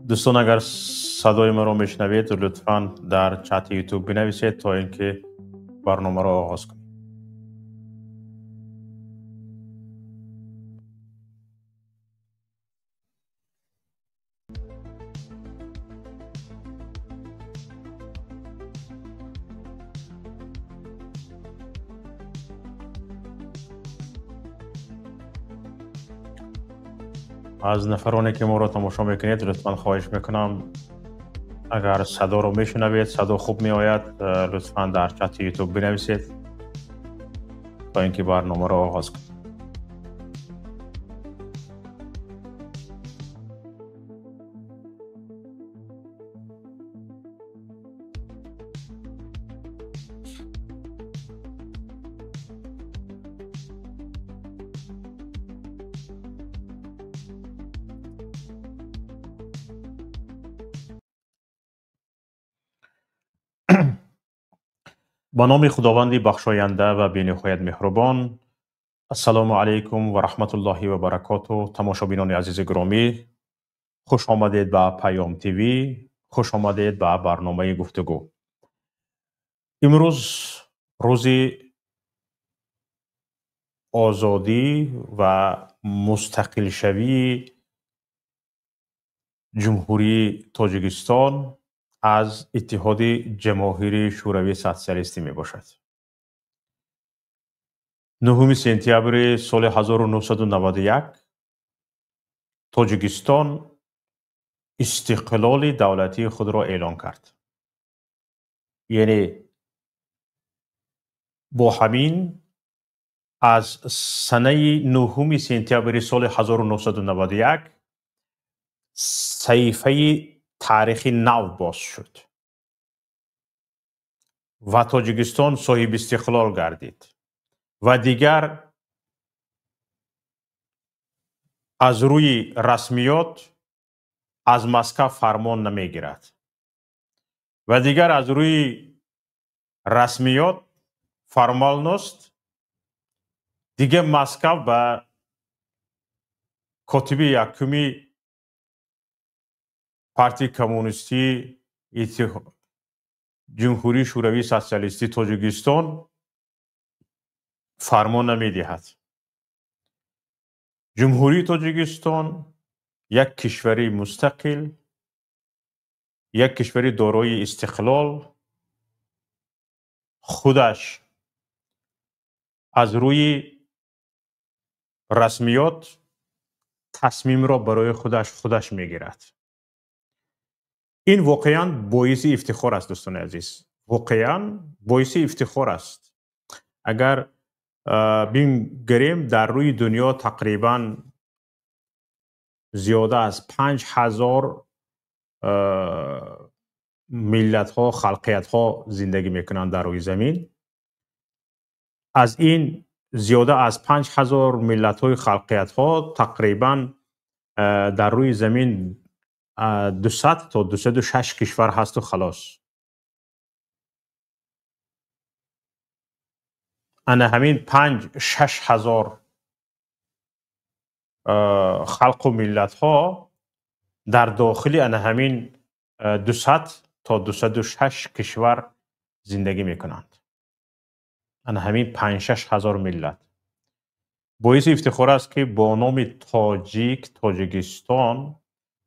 Дӯстон, агар садои маро мешунавед, лутфан дар чати YouTube бинависед, то ин ки барномаро оғоз кунем. Аз нафароне ки моро тамошо мекунед, лутфан хоҳиш мекунам, агар садоро мешунавед, садо хуб меояд, лутфан дар чати YouTube бинависед, то ин ки барномаро оғоз кунем. Ба номи Худованди бахшоянда ва бениҳоят меҳрубон. Ассалому алайкум ва раҳматуллоҳи ва баракоту. Тамошобинони азизи гиромӣ, хуш омадед ба Паём ТВ, хуш омадед ба барномаи гуфтугӯ. Имрӯз рӯзи озодӣ ва мустақилшавии Ҷумҳурии Тоҷикистон аз Иттиҳоди Ҷамоҳири Шӯравии Социалистӣ мебошад. 9 сентябри соли 1991 Тоҷикистон истиқлоли давлатии худро эълон кард. Яъне бо ҳамин аз санаи 9 сентябри соли 1991 саҳифаи таърихи нав боз шуд ва Тоҷикистон соҳиби истиқлол гардид ва дигар аз рӯи расмиёт аз Москва фармон намегирад ва дигар аз рӯи расмиёт формальность дигар Москва ба котиби якуми партияи коммунистии Ҷумҳурии Шӯравии Социалистии Тоҷикистон фармон намедиҳад. Ҷумҳурии Тоҷикистон як кишвари мустақил, як кишвари дорои истиқлол, худаш аз рӯи расмиёт тасмимро барои худаш мегирад. Ин воқеан боиси ифтихор аст, дӯстони азиз. Воқеан боиси ифтихор аст. Агар бингарем, дар рӯи дунё тақрибан зиёда аз 5000 миллатҳо, халқиятҳо зиндагӣ мекунанд дар рӯи замин. Аз ин зиёда аз 5000 миллатҳои халқиятҳо тақрибан дар рӯи замин 200 то 206 кишвар ҳасту халос. Ана ҳамин 5-6 ҳазор халқу миллатҳо дар дохили ана ҳамин 200 то 206 кишвар зиндагӣ мекунанд. Ана ҳамин 5-6 ҳазор миллат. Боиси ифтихор аст, ки бо номи тоҷик, Тоҷикистон,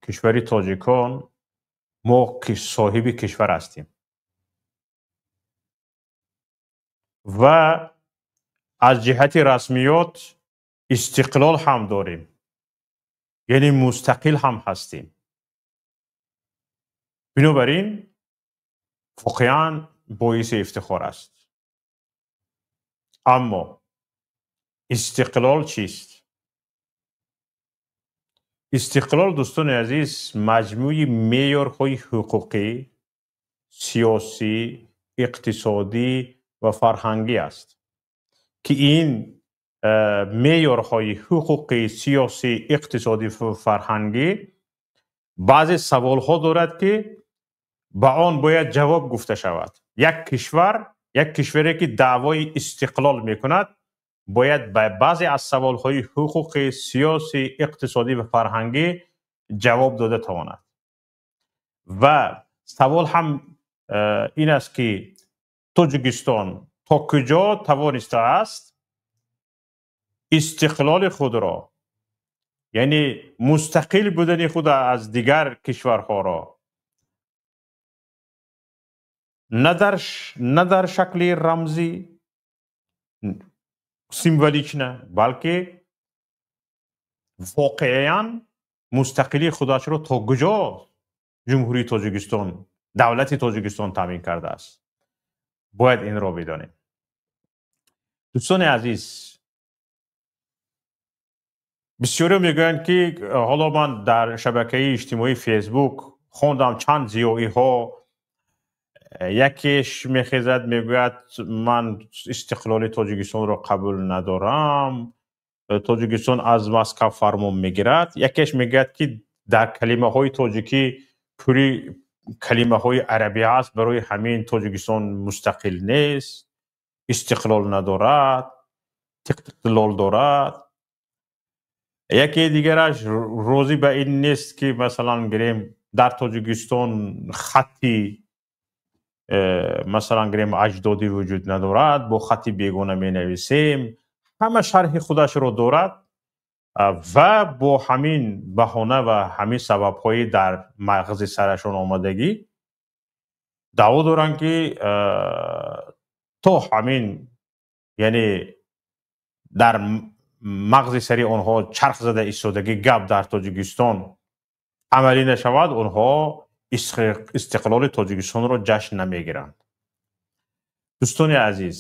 кишвари тоҷикон, мо соҳиби кишвар ҳастем ва аз ҷиҳати расмиёт истиқлол ҳам дорем, яъне мустақил ҳам ҳастем. Бинобар ин воқеан боиси ифтихор аст. Аммо истиқлол чист? Истиқлол, дӯстони азиз, маҷмӯи меъёрҳои ҳуқуқӣ, сиёсӣ, иқтисодӣ ва фарҳангӣ аст, ки ин меъёрҳои ҳуқуқӣ, сиёсӣ, иқтисодӣ ва фарҳангӣ баъзе саволҳо дорад, ки ба он бояд ҷавоб гуфта шавад. Як кишвар, як кишваре ки даъвои истиқлол мекунад, бояд ба баъзе аз саволҳои ҳуқуқӣ, сиёсӣ, иқтисодӣ ва фарҳангӣ ҷавоб дода тавонад. Ва савол ҳам ин аст, ки Тоҷикистон то куҷо тавонистааст истиқлоли худро, яъне мустақил будани худ аз дигар кишварҳоро на дар шакли рамзӣ, символично, балки воқеан мустақилии худашро то куҷо Ҷумҳурии Тоҷикистон, давлати Тоҷикистон таъмин кардааст. Бояд инро бидонем. Дӯстони азиз, бисёриҳо мегӯянд, ки ҳоло ман дар шабакаи иҷтимоии Фейсбук хондам чанд зиёиҳо, якеш мехезад, мегӯяд, ман истиқлоли Тоҷикистонро қабул надорам, Тоҷикистон аз Москва фармон мегирад. Якеш мегӯяд, ки дар калимаҳои тоҷикӣ пури калимаҳои арабӣ аст, барои ҳамин Тоҷикистон мустақил нест, истиқлол надорад, тиқтиқлол дорад. Яке дигараш розӣ ба ин нест, ки масалан гирем, дар Тоҷикистон хатти масалан гирем аҷдодӣ вуҷуд надорад, бо хатти бегона менависем. Ҳама шарҳи худашро дорад ва бо ҳамин баҳона ва ҳамин сабабҳои дар мағзи сарашон омадагӣ даъво доранд, ки то ҳамин, яъне дар мағзи сари онҳо чарх зада истодагӣ гап дар Тоҷикистон амалӣ нашавад, онҳо истиқлоли Тоҷикистонро ҷашн намегиранд. Дӯстони азиз,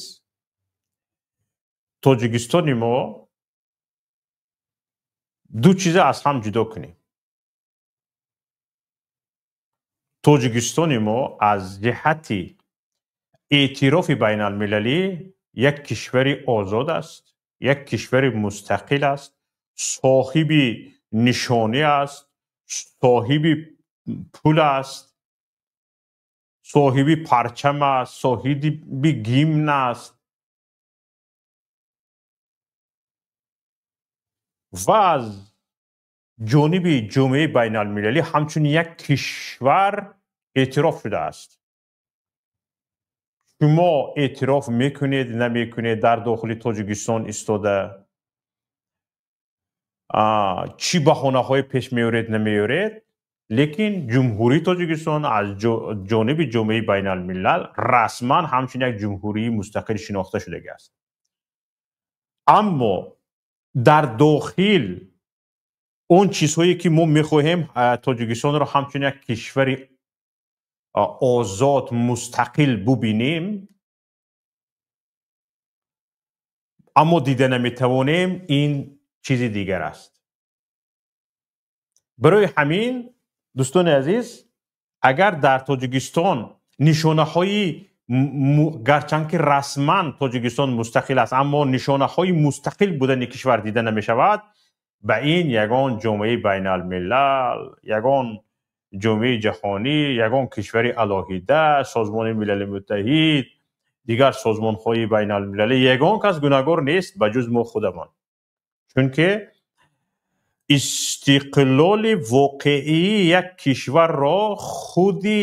Тоҷикистони мо ду чиза аз ҳам ҷудо кунем. Тоҷикистони мо аз ҷиҳати эътирофи байналмилалӣ як кишвари озод аст, як кишвари мустақил аст, соҳиби нишонӣ аст, соҳиби пул аст, соҳиби парчам аст, соҳиби гимн аст ва аз ҷониби ҷомеаи байналмилалӣ ҳамчун як кишвар эътироф шудааст. Шумо эътироф мекунед, намекунед, дар дохили Тоҷикистон истода чӣ баҳонаҳое пеш меоред, намеоред, лекин Ҷумҳурии Тоҷикистон аз ҷониби ҷомеаи байналмилал расман ҳамчун як ҷумҳурии мустақил шинохта шудагиаст. Аммо дар дохил он чизҳое ки мо мехоҳем Тоҷикистонро ҳамчун як кишвари озод, мустақил бубинем, аммо дида наметавонем, ин чизи дигар аст. Барои ҳамин, дӯстони азиз, агар дар Тоҷикистон нишонаҳои, гарчанд ки расман Тоҷикистон мустақил аст, аммо нишонаҳои мустақил будани кишвар дида намешавад, ба ин ягон ҷомеаи байналмилал, ягон ҷомеаи ҷаҳонӣ, ягон кишвари алоҳида, Созмони Милали Муттаҳид, дигар созмонҳои байналмилалӣ, ягон кас гунаҳгор нест ба ҷуз мо худамон. Чунки истиқлоли воқеии як кишварро худи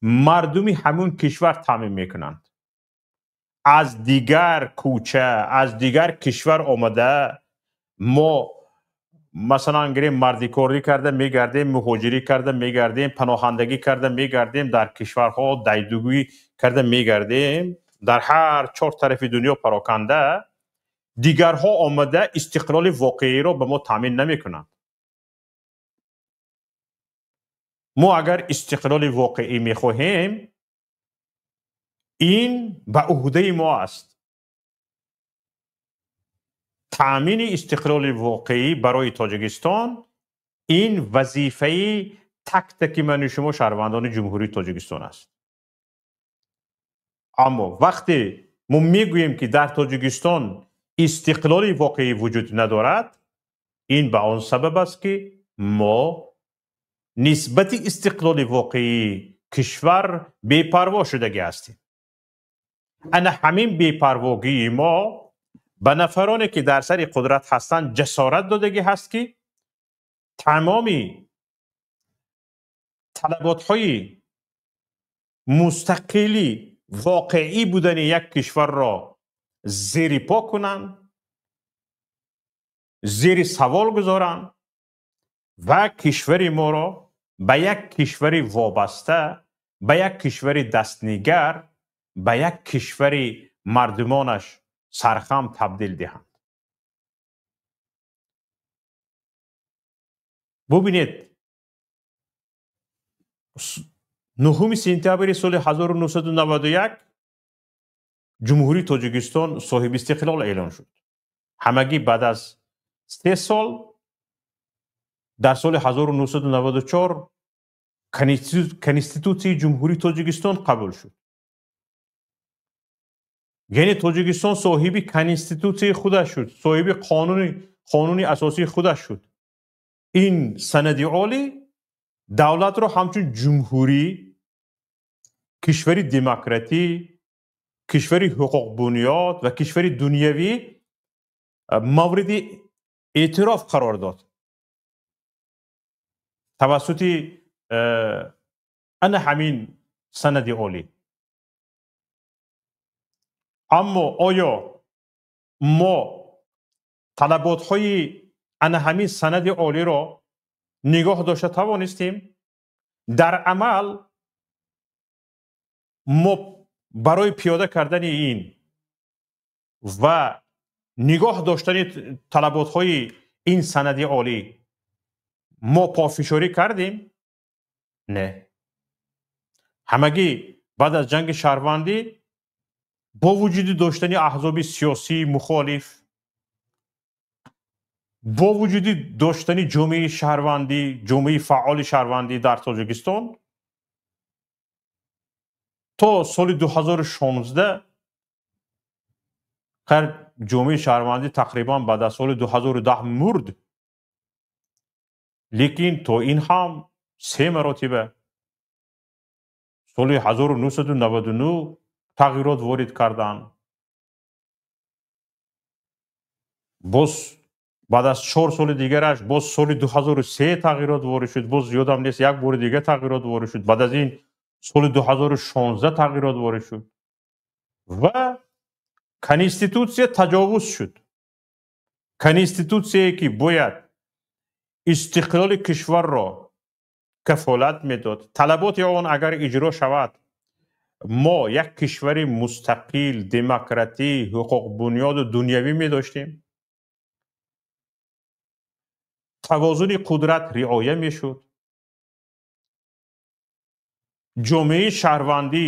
мардуми ҳамун кишвар таъмин мекунанд. Аз дигар кӯча, аз дигар кишвар омада мо масалан гирем мардикорӣ карда мегардем, муҳоҷирӣ карда мегардем, паноҳандагӣ карда мегардем, дар кишварҳо дайдугӯӣ карда мегардем, дар ҳар чор тарафи дунё пароканда, дигарҳо омада истиқлоли воқеиро ба мо таъмин намекунанд. Мо агар истиқлоли воқеӣ мехоҳем, ин ба уҳдаи мо аст. Таъмини истиқлоли воқеӣ барои Тоҷикистон ин вазифаи так-таки ману шумо шаҳрвандони Ҷумҳурии Тоҷикистон аст. Аммо вақте мо мегӯем, ки дар Тоҷикистон истиқлоли воқеӣ вуҷуд надорад, ин ба он сабаб аст, ки мо нисбати истиқлоли воқеии кишвар бепарво шудагӣ ҳастем. Ана ҳамин бепарвогии мо ба нафароне ки дар сари қудрат ҳастанд ҷасорат додагӣ ҳаст, ки тамоми талаботҳои мустақили воқеӣ будани як кишварро зери по кунанд, зери савол гузоранд ва кишвари моро ба як кишвари вобаста, ба як кишвари дастнигар, ба як кишвари мардумонаш сархам табдил диҳанд. Бубинед, 9 сентябри соли 1991 Ҷумҳурии Тоҷикистон соҳиби истиқлол эълон шуд. Ҳамагӣ баъд аз 3 сол, дар соли 1994 Конститутсияи Ҷумҳурии Тоҷикистон қабул шуд. Яъне Тоҷикистон соҳиби конститутсияи худаш шуд, соҳиби қонуни асосии худаш шуд. Ин санади олӣ давлатро ҳамчун ҷумҳурӣ, кишвари демократӣ, кишвари ҳуқуқбунёд ва кишвари дунявӣ мавриди эътироф қарор дод. Тавассути ана ҳамин санади олӣ. Аммо оё Мо талаботҳои ана ҳамин санади олиро нигоҳ дошта тавонистем? Дар амал мо барои пиёда кардани ин ва нигоҳ доштани талаботҳои ин санади олӣ мо пофишорӣ кардем? Не. Ҳамагӣ баъд аз ҷанги шаҳрвандӣ бо вуҷуди доштани аҳзоби сиёсии мухолиф, бо вуҷуди доштани ҷомеаи шаҳрвандӣ, ҷомеаи фаъоли шаҳрвандӣ дар Тоҷикистон то соли 2016 хайр, ҷомеаи шаҳрвандӣ тақрибан баъд аз соли 2010 мурд, лекин то ин ҳам се маротиба соли 1999 тағйирот ворид карданд. Боз баъд аз 4 соли дигараш боз соли 2003 тағйирот ворид шуд, боз ёдам нест, як бори дига тағйирот ворид шуд. Баъд аз ин соли 2016 тағйирот ворид шуд ва конститутсия таҷовуз шуд. Конститутсияе ки бояд истиқлоли кишварро кафолат медод, талаботи он агар иҷро шавад, мо як кишвари мустақил, демократӣ, ҳуқуқбунёду дунявӣ медоштем. Тавозуни қудрат риоя мешуд. Ҷомеаи шаҳрвандӣ,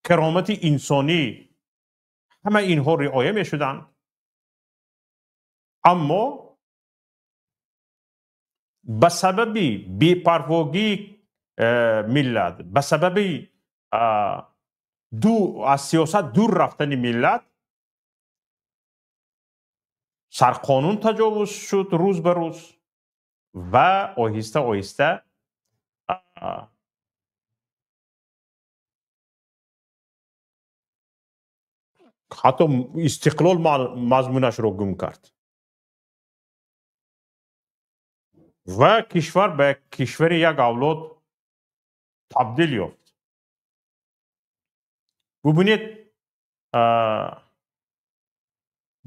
каромати инсонӣ, ҳама инҳо риоя мешуданд. Аммо ба сабаби бепарвогии миллат, ба сабаби аз сиёсат дур рафтани миллат, сарқонун таҷовуз шуд рӯз ба рӯз ва оҳиста оҳиста ҳатто истиқлол мазмунашро гум кард ва кишвар ба кишвари як авлод табдил ёфт. Бубинед,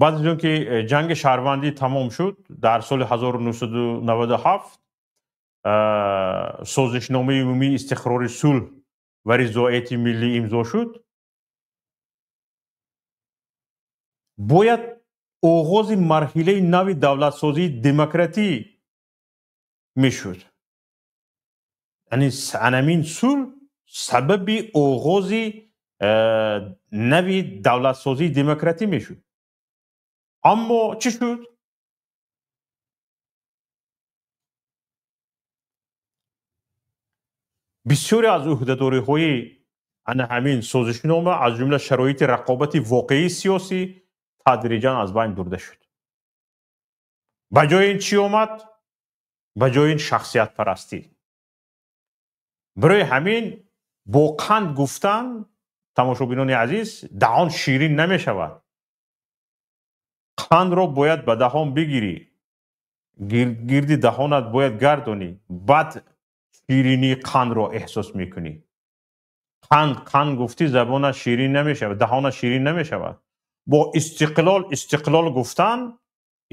баъд аз он ки ҷанги шаҳрвандӣ тамом шуд дар соли 1997, созишномаи умумии истиқрори сулҳ ва ризояти миллӣ имзо шуд. Бояд оғози марҳилаи нави давлатсозии демократӣ мешуд. Яъне анамин сулҳ сабаби оғози нави давлатсозии демократӣ мешуд. Аммо чӣ шуд? Бисёре аз ӯҳдадориҳои ана ҳамин созишнома, аз ҷумла шароити рақобати воқеии сиёсӣ, тадриҷан аз байн бурда шуд. Ба ҷои ин чӣ омад? Ба ҷои ин шахсиятпарастӣ. Барои ҳамин бо қанд гуфтан, тамошобинони азиз, даҳон ширин намешавад. Қандро бояд ба даҳон бигирӣ, гирди даҳонат бояд гардонӣ, баъд ширинии қандро эҳсос мекунӣ. Қанд қанд гуфтӣ, забонат ширин намешавад, даҳонат ширин намешавад. Бо истиқлол истиқлол гуфтан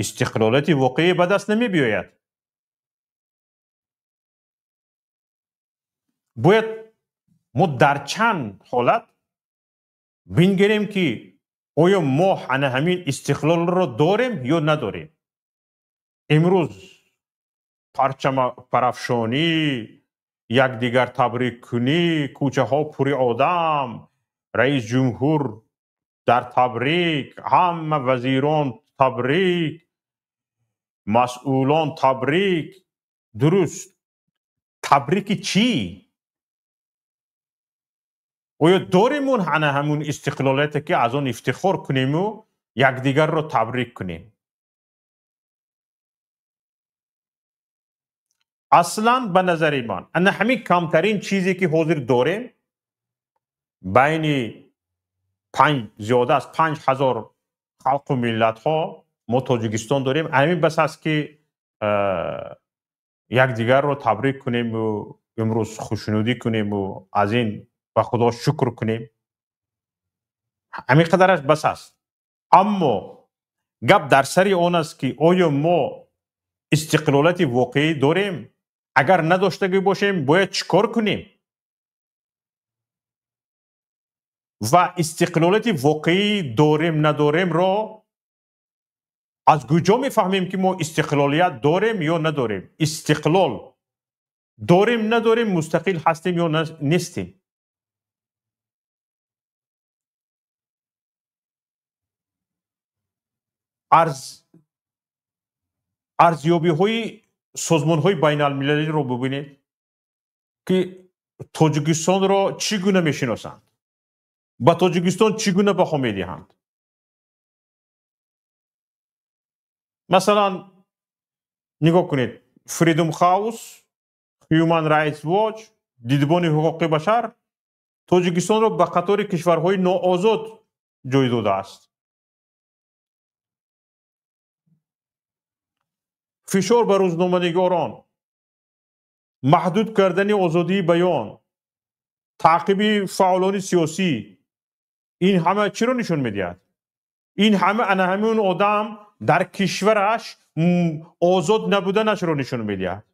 истиқлолияти воқеӣ ба даст намебиёяд. Бояд мо дар чанд ҳолат бингарем ки оё мо ана ҳамин истиқлолро дорем ё надорем. Имрӯз парчампарафшонӣ, якдигар табриккунӣ, кӯчаҳо пури одам, раис ҷумҳур дар табрик, ҳама вазирон табрик, масъулон табрик. Дуруст, табрики чӣ? Оё дорем он ана ҳамун истиқлолияте ки аз он ифтихор кунему якдигарро табрик кунем? Аслан ба назари ман ана ҳамин камтарин чизе ки ҳозир дорем, байни зиёда аз 5000 халқу миллатҳо мо Тоҷикистон дорем. Ҳамин бас аст ки якдигарро табрик кунему имрӯз хушнудӣ кунему аз ин ба Худо шукр кунем. Ҳамин қадараш бас аст. Аммо Гап дар сари он аст, ки оё мо истиқлолияти воқеӣ дорем? Агар надоштагӣ бошем, бояд чӣ кор кунем? Ва истиқлолияти воқеӣ дорем надоремро аз куҷо мефаҳмем, ки мо истиқлолият дорем ё надорем? Истиқлол дорем надорем, мустақил ҳастем ё нестем? Арзёбиҳои созмонҳои байналмилалиро бубинед, ки Тоҷикистонро чӣ гуна мешиносанд, ба Тоҷикистон чӣ гуна баҳо медиҳанд. Масалан, нигоҳ кунед, Freedom House, Human Rights Watch, Дидбони ҳуқуқи башар Тоҷикистонро ба қатори кишварҳои ноозод ҷой додааст. Фишор ба рӯзноманигорон, маҳдуд кардани озодии баён, таъқиби фаъолони сиёсӣ, ин ҳама чиро нишон медиҳад? Ин ҳама ана ҳамин одам дар кишвараш озод набуданашро нишон медиҳад,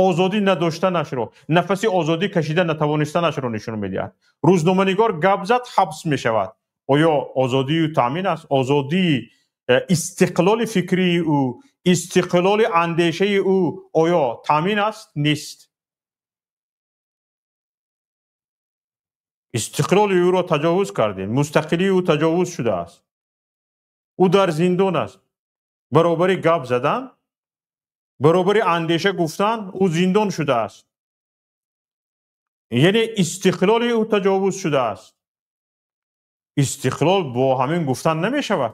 озодӣ надоштанашро, нафаси озодӣ кашида натавонистанашро нишон медиҳад. Рӯзноманигор гап зад, ҳабс мешавад. Оё озодии ӯ таъмин аст? Озодии истиқлоли фикрии ӯ, истиқлоли андешаи ӯ оё таъмин аст? Нест. Истиқлоли ӯро таҷовуз кардем, мустақилии ӯ таҷовуз шудааст, ӯ дар зиндон аст. Баробари гап задан, баробари андеша гуфтан ӯ зиндон шудааст. Яъне истиқлоли ӯ таҷовуз шудааст. Истиқлол бо ҳамин гуфтан намешавад.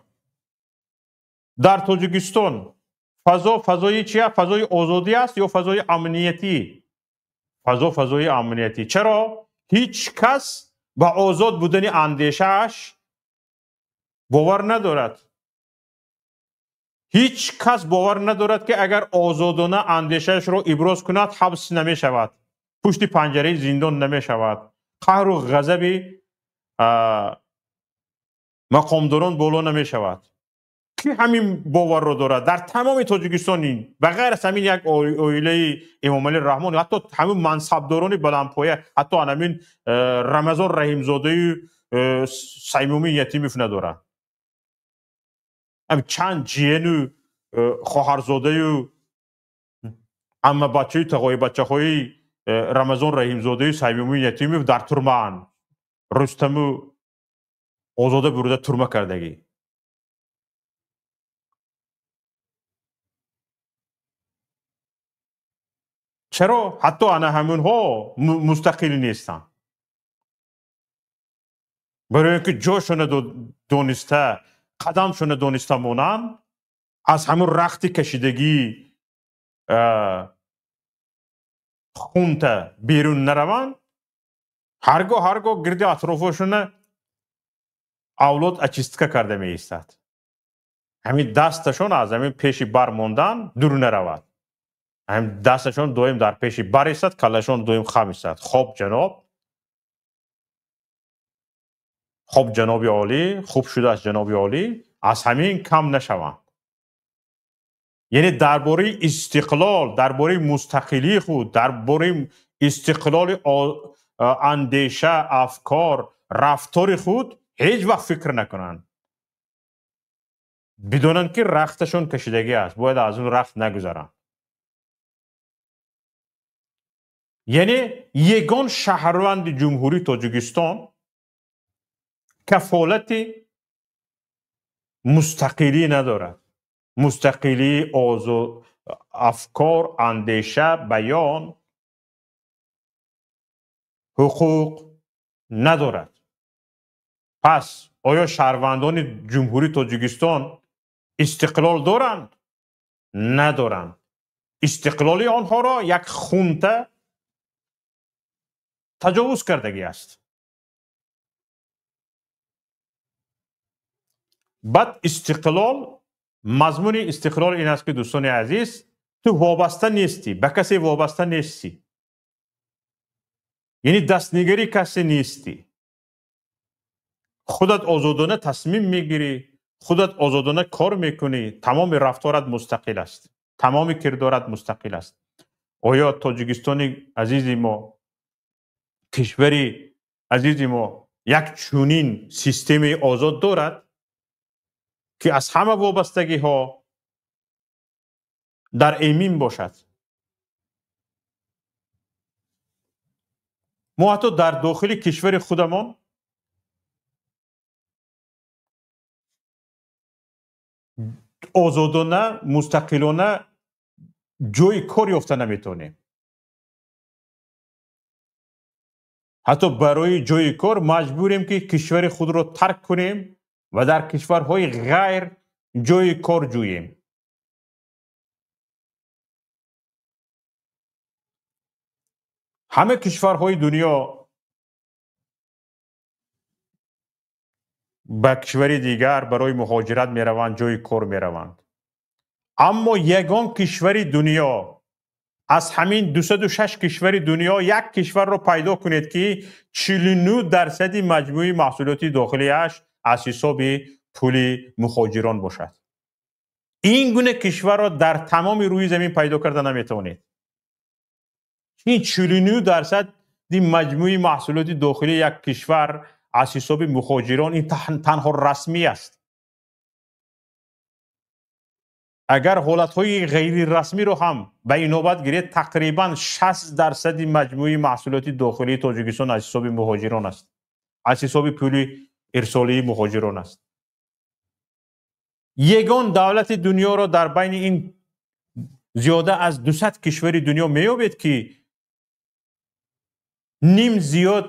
Дар Тоҷикистон фазо фазои чия? Фазои озодӣ аст ё фазои амниятӣ? Фазо фазои амниятӣ. Чаро? Ҳеҷ кас ба озод будани андешааш бовар надорад. Ҳеҷ кас бовар надорад, ки агар озодона андешаашро иброз кунад, ҳабс намешавад, пушти панҷараи зиндон намешавад, қаҳру ғазаби мақомдорон боло намешавад. Ки ҳамин боварро дорад? Дар тамоми Тоҷикистон ба ғайр аз ҳамин як оилаи Эмомалӣ Раҳмон, ҳатто ҳамин мансабдорони баландпоя, ҳатто ҳамин Рамазон Раҳимзодаю Саймумин Ятимов надоранд. Чанд ҷиену хоҳарзодаю аммабачаю тағоибачаҳои Рамазон Раҳимзодаю Саймумин Ятимов дар турмаанд. Рустаму Озода бурда турма кардагӣ. Чаро ҳатто ана ҳаминҳо мустақил нестанд? Барои ин ки ҷошона дониста, қадамшона дониста монанд, аз ҳамин рахти кашидагӣ хунта берун нараванд, ҳаргоҳ ҳаргоҳ гирди атрофошона авлод очистка карда меистад. Ҳамин дасташон аз ҳамин пеши бар мондан дур наравад. Ҳамин дасташон доим дар пеши бар истад, каллашон доим хам истад. Хоб ҷаноб, хоб ҷаноби олӣ, хуб шудааст ҷаноби олӣ, аз ҳамин кам нашаванд. Яъне дар бораи истиқлол, дар бораи мустақилии худ, дар бораи истиқлоли андеша, афкор, рафтори худ ҳеҷ вақт фикр накунанд. Бидонанд, ки рахташон кашидагӣ аст, бояд аз он рахт нагузаранд. Яъне ягон шаҳрванди Ҷумҳурии Тоҷикистон кафолати мустақилӣ надорад. Мустақилии афкор, андеша, баён, ҳуқуқ надорад. Пас оё шаҳрвандони Ҷумҳурии Тоҷикистон истиқлол доранд? Надоранд. Истиқлоли онҳоро як хунта таҷовуз кардагӣ аст. Баъд истиқлол, мазмуни истиқлол ин аст, ки дӯстони азиз, ту вобаста нестӣ, ба касе вобаста нестӣ, яъне дастнигари касе нестӣ, худат озодона тасмим мегирӣ, Худат озодона кор мекунӣ, тамоми рафторат мустақил аст, тамоми кирдорат мустақил аст. Оё Тоҷикистони азизи мо, кишвари азизи мо як чунин системаи озод дорад, ки аз ҳама вобастагиҳо дар эмин бошад? Мо ҳатто дар дохили кишвари худамон озодона, мустақилона ҷои кор ёфта наметавонем. Ҳатто барои ҷои кор маҷбурем, ки кишвари худро тарк кунем ва дар кишварҳои ғайр ҷои кор ҷӯем. Ҳама кишварҳои дунё ба кишвари дигар барои муҳоҷират мераванд, ҷои кор мераванд. Аммо ягон кишвари дунё аз ҳамин 206 кишвари дунё як кишварро пайдо кунед, ки 49% маҷмӯи маҳсулоти дохилиаш аз ҳисоби пули муҳоҷирон бошад. Ин гуна кишварро дар тамоми рӯи замин пайдо карда наметавонед. Ин 49% маҷмӯи маҳсулоти дохилии як кишвар аз ҳисоби муҳоҷирон, ин танҳо расмӣ аст. Агар ҳолатҳои ғайрирасмиро ҳам ба инобат гиред, тақрибан 60% маҷмӯи маҳсулоти дохилии Тоҷикистон аз ҳисоби муҳоҷирон аст, аз ҳисоби пули ирсолии муҳоҷирон аст. Ягон давлати дунёро дар байни ин зиёда аз 200 кишвари дунё меёбед, ки ним зиёд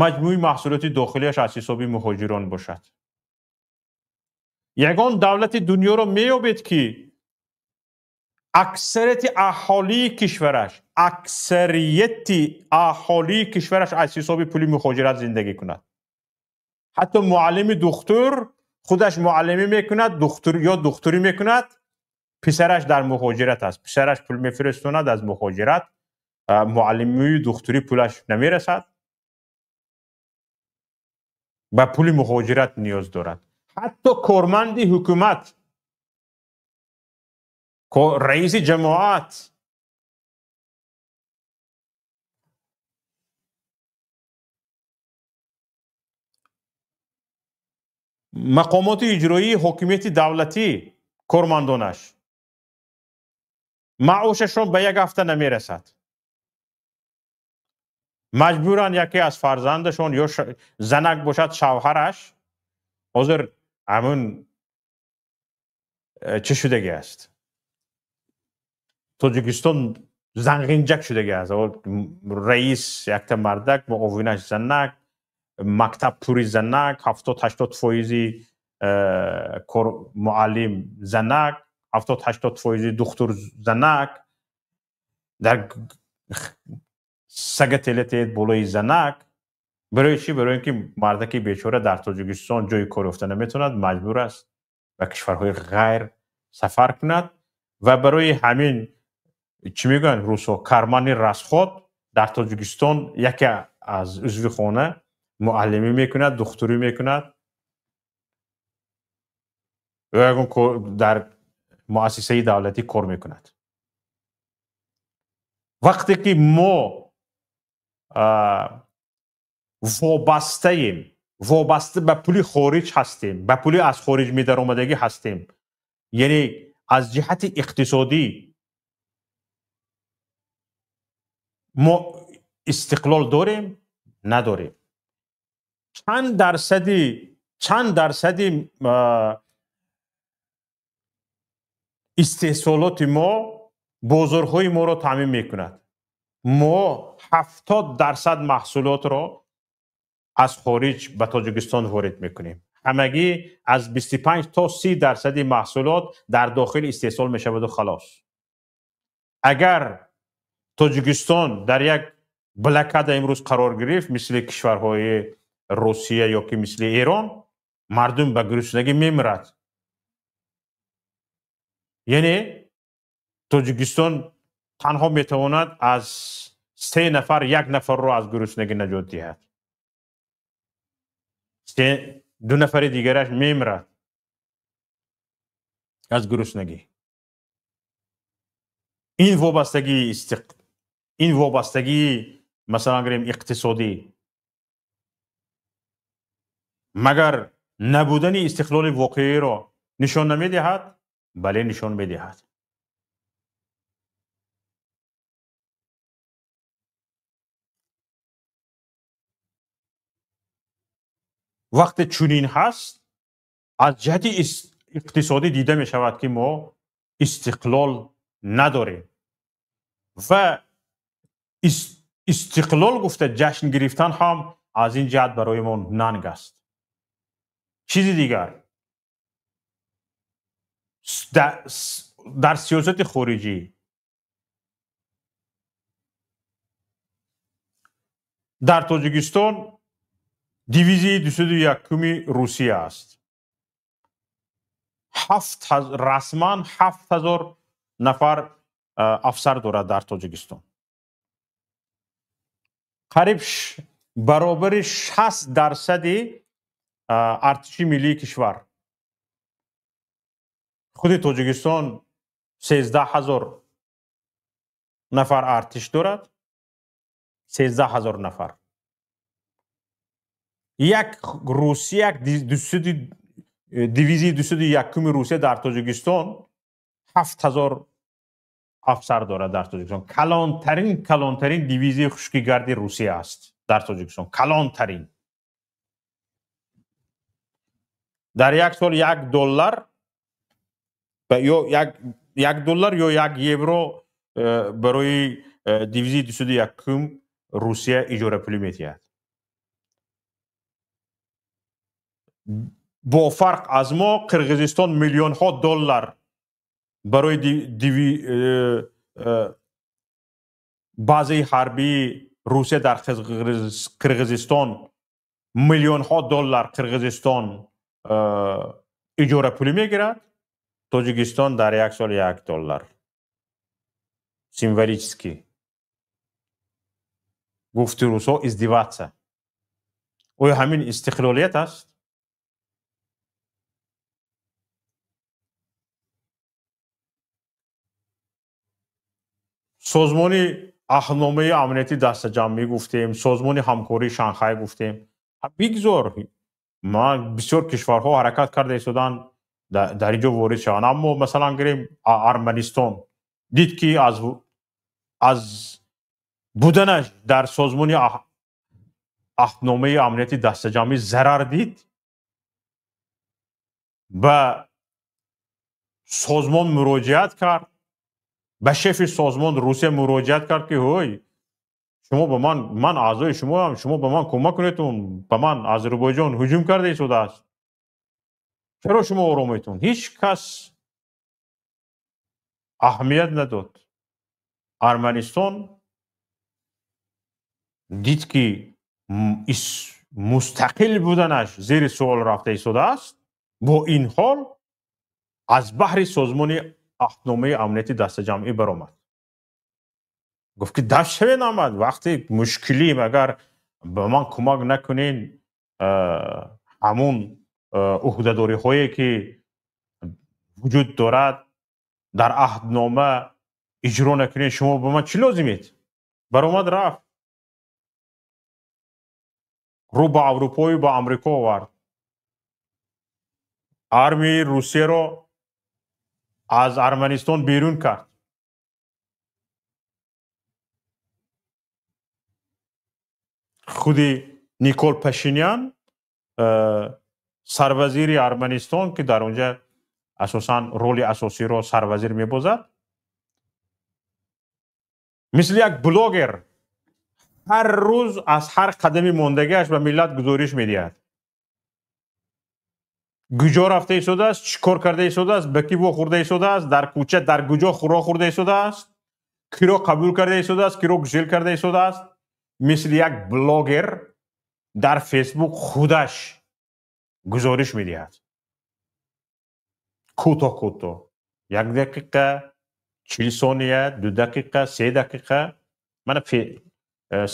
маҷмӯи маҳсулоти дохилиаш аз ҳисоби муҳоҷирон бошад? Ягон давлати дунёро меёбед, ки аксарияти аҳолии кишвараш, аксарияти аҳолии кишвараш аз ҳисоби пули муҳоҷират зиндагӣ кунад? Ҳатто муаллими духтур худаш муаллимӣ мекунад, духтур ё духтурӣ мекунад, писараш дар муҳоҷират аст, писараш пул мефиристонад аз муҳоҷират, муаллимии духтурӣ пулаш намерасад, ба пули муҳоҷират ниёз дорад. Ҳатто корманди ҳукумат, раиси ҷамоат мақомоти иҷроии ҳокимияти давлатӣ, кормандонаш маошашон ба як ҳафта намерасад. Маҷбуранд яке аз фарзандашон ё занак бошад шавҳараш. Ҳозир ҳамун чӣ шудагӣ аст? Тоҷикистон занғинҷак шудагӣ аст. Раис якта мардак, муовинаш занак, мактаб пури занак, 70-80 фоизи муаллим занак, 70-80 фоизи духтур занак, дар сага телетеед болои занак. Барои чӣ? Барои ин ки мардаки бечора дар Тоҷикистон ҷои кор ёфта наметавонад, маҷбур аст ба кишварҳои ғайр сафар кунад ва барои ҳамин чӣ мегӯянд русҳо, кармани расход дар Тоҷикистон яке аз узви хона муаллимӣ мекунад, духтурӣ мекунад ё ягон дар муассисаи давлатӣ кор мекунад. Вақте ки мо вобастаем, вобаста ба пули хориҷ ҳастем, ба пули аз хориҷ медаромадагӣ ҳастем, яъне аз ҷиҳати иқтисодӣ мо истиқлол дорем, надорем. Чанд дарсади истеҳсолоти мо бозорҳои моро таъмин мекунад? Мо 70% маҳсулотро аз хориҷ ба Тоҷикистон ворид мекунем. Ҳамагӣ аз 25 то 30% маҳсулот дар дохил истеҳсол мешаваду халос. Агар Тоҷикистон дар як блокада имрӯз қарор гирифт, мисли кишварҳои Русия ё ки мисли Эрон, мардум ба гуруснагӣ мемирад. Яъне Тоҷикистон танҳо метавонад аз 3 нафар як нафарро аз гуруснагӣ наҷот диҳад. 2 нафари дигараш мемирад. аз гуруснагӣ. Ин вобастагии ин вобастагии масалан гирем иқтисодӣ магар набудани истиқлоли воқеиро нишон намедиҳад? Бале, нишон медиҳад. Вақте чунин ҳаст, аз ҷиҳати иқтисодӣ дида мешавад, ки мо истиқлол надорем ва истиқлол гуфта ҷашн гирифтан ҳам аз ин ҷиҳат барои мо нанг аст. Чизи дигар, дар сиёсати хориҷӣ дар Тоҷикистон дивизияи 201-уми Русия аст. Расман 7000 нафар афсар дорад дар Тоҷикистон. Қариб баробари 60% артиши миллии кишвар. Худи Тоҷикистон 13 000 нафар артиш дорад. 13 000 нафар. Як Русия, як дивизияи 201-уми Русия дар Тоҷикистон 7000 афсар дорад дар Тоҷикистон. Калонтарин дивизияи хушкигарди Русия аст дар Тоҷикистон. Калонтарин. Дар як сол $1 ё $1 ё €1 барои дивизияи 201-ум Русия иҷорапулӣ медиҳад. Бо фарқ аз мо Қирғизистон миллионҳо доллар барои базаи ҳарбии Русия дар Қирғизистон миллионҳо доллар Қирғизистон иҷорапулӣ мегирад. Тоҷикистон дар як сол $1 символически. Гуфти русҳо издеваться. Оё ҳамин истиқлолият аст? Созмони аҳдномаи амнияти дастаҷамъӣ гуфтем, созмони ҳамкории Шанхай гуфтем. Бигзор, ман бисёр кишварҳо ҳаракат карда истоданд дар ин ҷо ворид шаванд, аммо масалан гирем Арманистон дид, ки аз буданаш дар созмони аҳдномаи амнияти дастаҷамъӣ зарар дид, ба созмон муроҷиат кард, ба шефи созмон Русия муроҷиат кард, ки ҳой, шумо ба ман, ман аъзои шумоам, шумо ба ман кӯмак кунедтун, ба ман Озарбойҷон ҳуҷум карда истодааст, чаро шумо оромедтун? Ҳеҷ кас аҳамият надод. Арманистон дид, ки мустақил буданаш зери суол рафта истодааст, бо ин ҳол аз баҳри созмони аҳдномаи амнияти дастаҷамъӣ баромад. Гуфт, ки даст шавед омад, вақте мушкилӣ агар ба ман кӯмак накунен, ҳамун ӯҳдадориҳое ки вуҷуд дорад дар аҳднома иҷро накунед, шумо ба ман чӣ лозимед? Баромад рафт, рӯ ба Аврупою ба Амрико овард. Армияи Русияро аз Арманистон берун кард. Худи Никол Пашинян, сарвазири Арманистон, ки дар онҷа асосан роли асосиро сарвазир мебозад, мисли як блогер ҳар рӯз аз ҳар қадами мондагиаш ба миллат гузориш медиҳад. Куҷо рафта истодааст, чӣ кор карда истодааст, ба кӣ вохӯрда истодааст, дар кӯча дар куҷо хӯрок хӯрда истодааст, киро қабул карда истодааст, киро гусел карда истодааст. Мисли як блогер дар Фейсбук худаш гузориш медиҳад. Кӯтоҳ кӯтоҳ, 1 дақиқа, 40 сония, 2 дақиқа, 3 дақиқа. Мана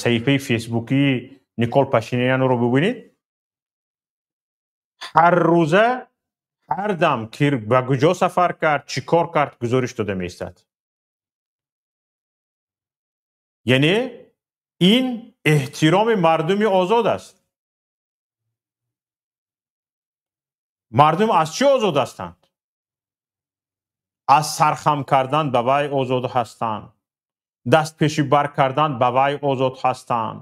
саҳифаи фейсбукии Никол Пашинянро бубинед. Ҳар рӯза Ҳар дам ки ба куҷо сафар кард, чӣ кор кард, гузориш дода меистад. Яъне ин эҳтироми мардуми озод аст. Мардум аз чӣ озод ҳастанд? Аз сархам кардан ба вай озод ҳастанд, дастпеши бар кардан ба вай озод ҳастанд,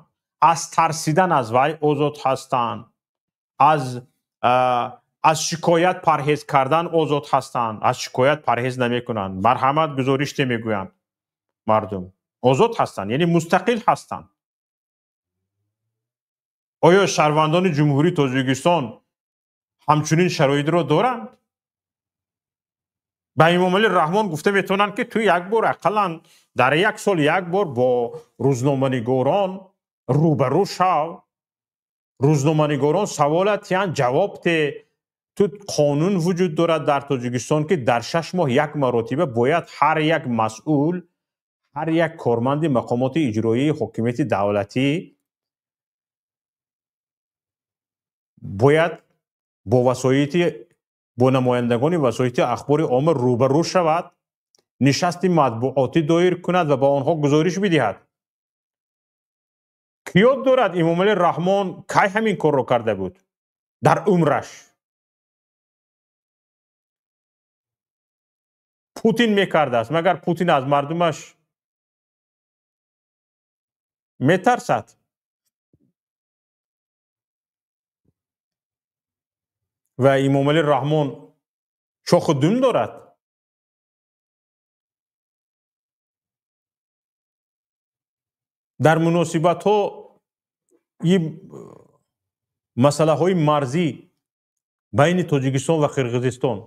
аз тарсидан аз вай озод ҳастанд, аз шикоят парҳез кардан озод ҳастанд, аз шикоят парҳез намекунанд, марҳамат гузориш мегӯянд. Мардум озод ҳастанд, яъне мустақил ҳастанд. Оё шаҳрвандони Ҷумҳурии Тоҷикистон ҳамчунин шароитро доранд? Ба Эмомалӣ Раҳмон гуфта метавонанд, ки ту як бор ақаллан дар як сол як бор бо рӯзноманигорон рӯбарӯ шав, рӯзноманигорон саволат тиҳанд, ҷавоб те. Ту қонун вуҷуд дорад дар Тоҷикистон, ки дар 6 моҳ як маротиба бояд ҳар як масъул, ҳар як корманди мақомоти иҷроии ҳокимияти давлатӣ бояд бо намояндагони васоити ахбори омма рӯбарӯ шавад, нишасти матбуотӣ доир кунад ва ба онҳо гузориш бидиҳад. Кӣ ёд дорад Эмомалӣ Раҳмон кай ҳамин корро карда буд дар умраш? Путин мекардааст, магар Путин аз мардумаш метарсад? Ва Эмомалӣ Раҳмон чоху дум дорад? Дар муносибатҳо масъалаҳои марзӣ байни Тоҷикистон ва Қирғизистон,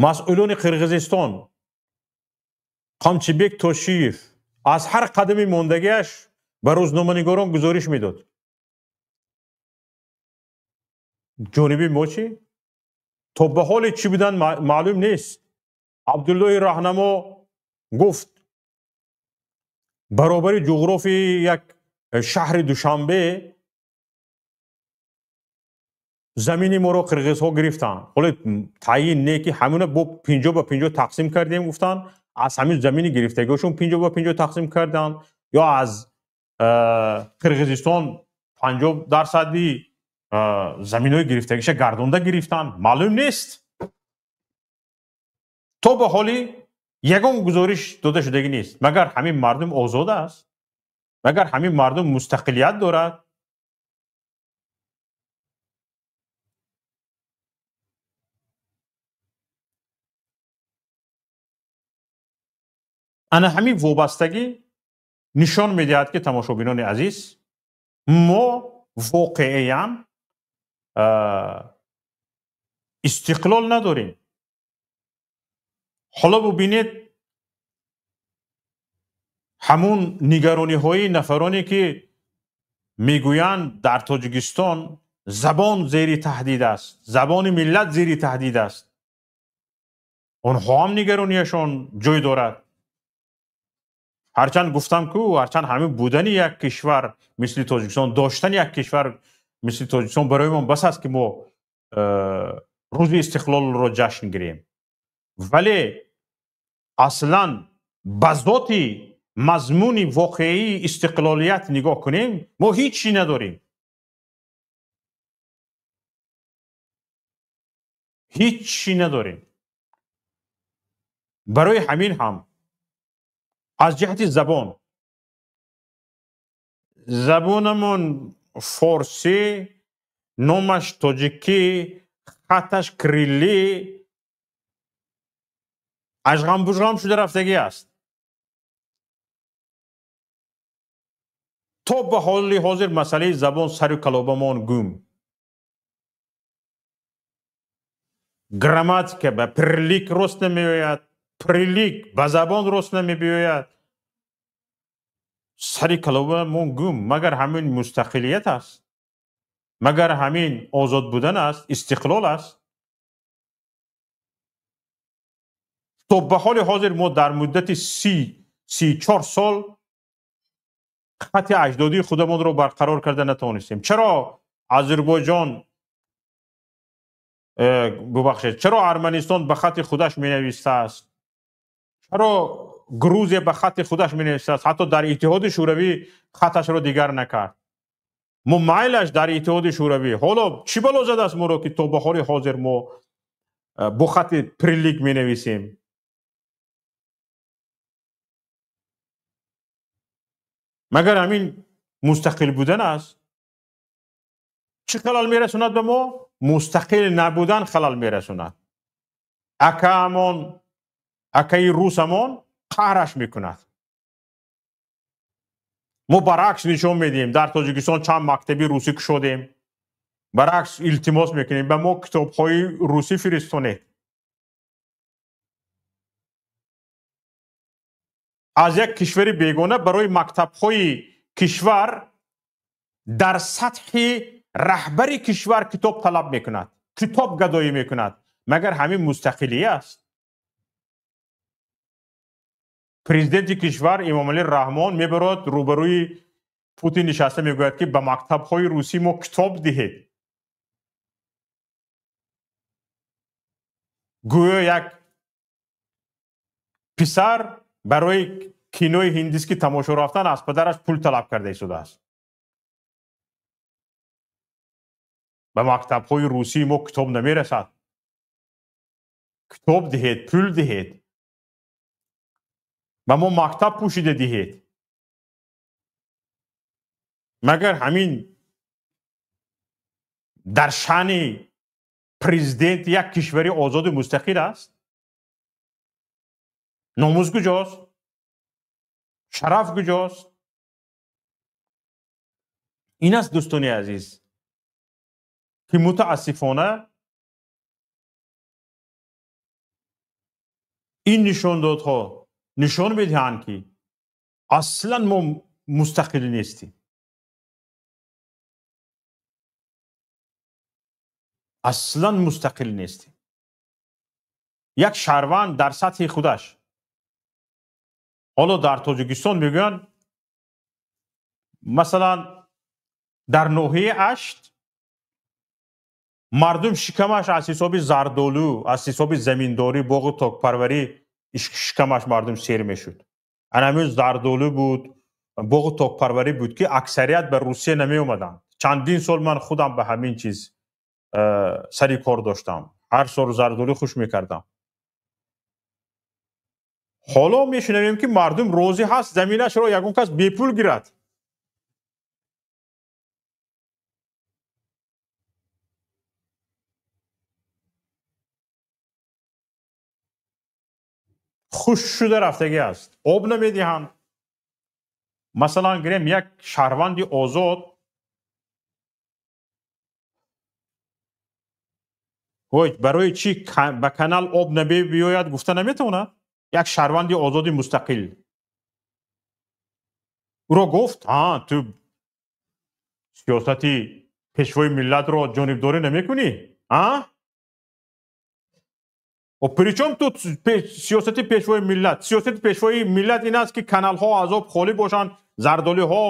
масъулони Қирғизистон Қамчибек Тошиев аз ҳар қадами мондагиаш ба рӯзноманигорон гузориш медод. Ҷониби мо чӣ? То ба ҳоле чӣ будан маълум нест. Абдуллоҳи Раҳнамо гуфт баробари ҷуғрофии як шаҳри Душанбе замини моро қирғизҳо гирифтанд. Ҳоло таъйин не ки ҳамуна бо 50 ба 50 тақсим кардем гуфтанд, аз ҳамин замини гирифтагиҳошон 50 ба 50 тақсим карданд, ё аз Қирғизистон 50% заминҳои гирифтагиша гардонда гирифтанд, маълум нест. То ба ҳоли ягон гузориш дода шудагӣ нест. Магар ҳамин мардум озод аст? Магар ҳамин мардум мустақилият дорад? Ана ҳамин вобастагӣ нишон медиҳад, ки тамошобинони азиз, мо воқеан истиқлол надорем. Ҳоло бубинед ҳамун нигарониҳои нафароне, ки мегӯянд дар Тоҷикистон забон зери таҳдид аст, забони миллат зери таҳдид аст. Онҳо ҳам нигаронияшон ҷой дорад. Ҳарчанд гуфтам ку, ҳарчанд ҳамин будани як кишвар мисли Тоҷикистон, доштани як кишвар мисли Тоҷикистон барои мо бас аст, ки мо рӯзи истиқлолро ҷашн гирем. Вале аслан ба зоти мазмуни воқеии истиқлолият нигоҳ кунем, мо ҳеҷ чӣ надорем. Ҳеҷ чӣ надорем. Барои ҳамин ҳам аз ҷиҳати забон, забонамон форсӣ, номаш тоҷикӣ, хатташ кириллӣ, ажғамбужғам шуда рафтагӣ аст. То ба ҳоли ҳозир масъалаи забон сару калобамон гум. Грамматика ба пирлик рост намеояд, прилик ба забон рост намебиёяд. Сари калобамон гум. Магар ҳамин мустақилият аст? Магар ҳамин озод будан аст? Истиқлол аст? То ба ҳоли ҳозир мо дар муддати 34 сол хати аҷдодии худамонро барқарор карда натавонистем. Чаро Озарбойҷон Бубахшед, чаро Арманистон ба хати худаш менависааст? Чаро Грузия ба хати худаш менависааст? Ҳатто дар Иттиҳоди Шӯравӣ хаташро дигар накард. Мо майлаш дар Иттиҳоди Шӯравӣ. Ҳоло чӣ бало задааст моро, ки то ба ҳоли ҳозир мо бо хати прилик менависем? Магар ҳамин мустақил будан аст? Чӣ халал мерасонад ба мо? Мустақил набудан халал мерасонад. Акаамон, акаи русамон қаҳраш мекунад. Мо баръакс нишон медиҳем. Дар Тоҷикистон чанд мактаби русӣ кушодем. Баръакс илтимос мекунем, ба мо китобҳои русӣ фиристонед. Аз як кишвари бегона барои мактабҳои кишвар дар сатҳи раҳбари кишвар китоб талаб мекунад, китоб гадоӣ мекунад. Магар ҳамин мустақилӣ аст? Президенти кишвар Эмомалӣ Раҳмон мебарод рӯбарӯи Путин нишаста мегӯяд, ки ба мактабҳои русӣ мо китоб диҳед. Гӯё як писар барои кинои ҳиндиски тамошо рафтан аз падараш пул талаб карда истодааст. Ба мактабҳои русии мо китоб намерасад. Китоб диҳед, пул диҳед. Ба мо мактаб пӯшида диҳед. Магар ҳамин дар шаъни президент як кишвари озоду мустақил аст? Номус куҷост? Шараф куҷост? Ин аст, дӯстони азиз, ки мутаассифона ин нишондодҳо нишон медиҳанд, ки аслан мо мустақил нестем. Аслан мустақил нестем. Як шаҳрванд дар сатҳи худаш. Ҳоло дар Тоҷикистон мегӯянд, масалан, дар ноҳияи Ашт мардум шикамаш аз ҳисоби зардолу, аз ҳисоби заминдорӣ, боғу токпарварӣ шикамаш мардум сер мешуд. Ана ҳамин зардолу буд, боғу токпарварӣ буд, ки аксарият ба Русия намеомаданд. Чандин сол ман худам ба ҳамин чиз сари кор доштам. Ҳар сол зардолу хуш мекардам. Ҳоло мешунавем, ки мардум розӣ ҳаст заминашро ягон кас бепул гирад. Хуш шуда рафтагӣ аст. Об намедиҳанд. Масалан, гирем як шаҳрванди озод барои чӣ ба канал об набиёяд гуфта наметавонад? Як шаҳрванди озоди мустақил ӯро гуфт: ҳа, ту сиёсати пешвои миллатро ҷонибдорӣ намекунӣ? А? Причем тут сиёсати пешвои миллат? Сиёсати пешвои миллат ин аст, ки каналҳо аз об холӣ бошанд, зардолиҳо,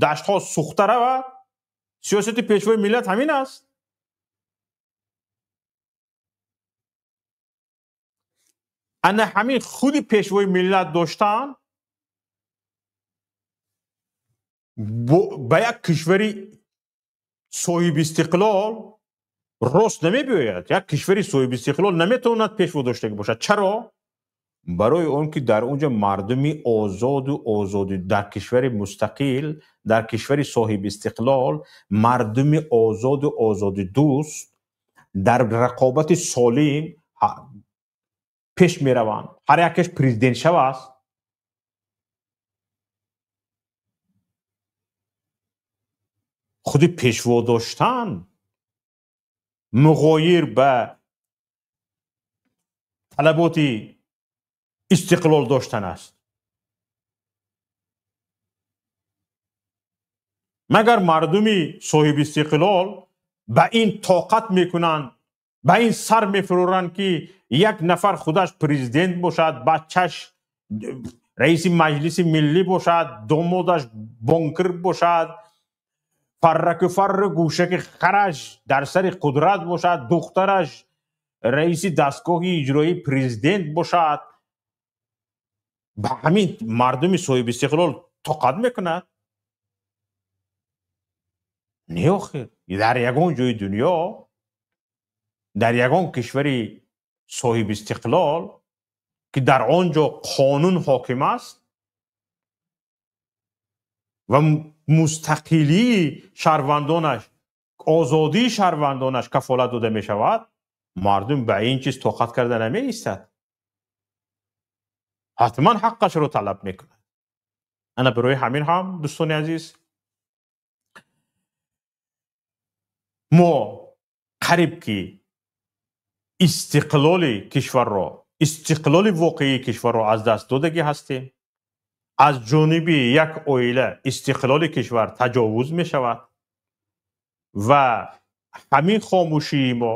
даштҳо сӯхта равад. Сиёсати пешвои миллат ҳамин аст. Ана ҳамин худи пешвои миллат доштан ба як кишвари соҳибистиқлол рост намебиёяд. Як кишвари соҳибистиқлол наметавонад пешво доштагӣ бошад. Чаро? Барои он ки дар он ҷо мардуми озоду озодӣ, дар кишвари мустақил, дар кишвари соҳибистиқлол мардуми озоду озодидӯст дар рақобати солим пеш мераванд. Ҳар якеш президент шавааст. Худи пешво доштан муғоир ба талаботи истиқлол доштан аст. Магар мардуми соҳибистиқлол ба ин тоқат мекунанд, ба ин сар мефуроранд, ки як нафар худаш президент бошад, бачаш раиси маҷлиси миллӣ бошад, домодаш бонкир бошад, Фарраку фарру гӯшаки хараш дар сари қудрат бошад, духтараш раиси дастгоҳи иҷроии президент бошад, ба ҳамин мардуми соҳиби истиқлол тоқат мекунад? Не, охир. Дар ягон ҷои дунё, дар ягон кишвари соҳиби истиқлол ки дар он ҷо қонун ҳоким аст ва мустақилии шаҳрвандонаш, озодии шаҳрвандонаш кафолат дода мешавад, мардум ба ин чиз тоқат карда намеистад. Ҳатман ҳаққашро талаб мекунад. Ана барои ҳамин ҳам, дӯстони азиз, мо қариб ки истиқлоли кишварро, истиқлоли воқеии кишварро аз даст додагӣ ҳастем. Аз ҷониби як оила истиқлоли кишвар таҷовуз мешавад ва ҳамин хомӯшии мо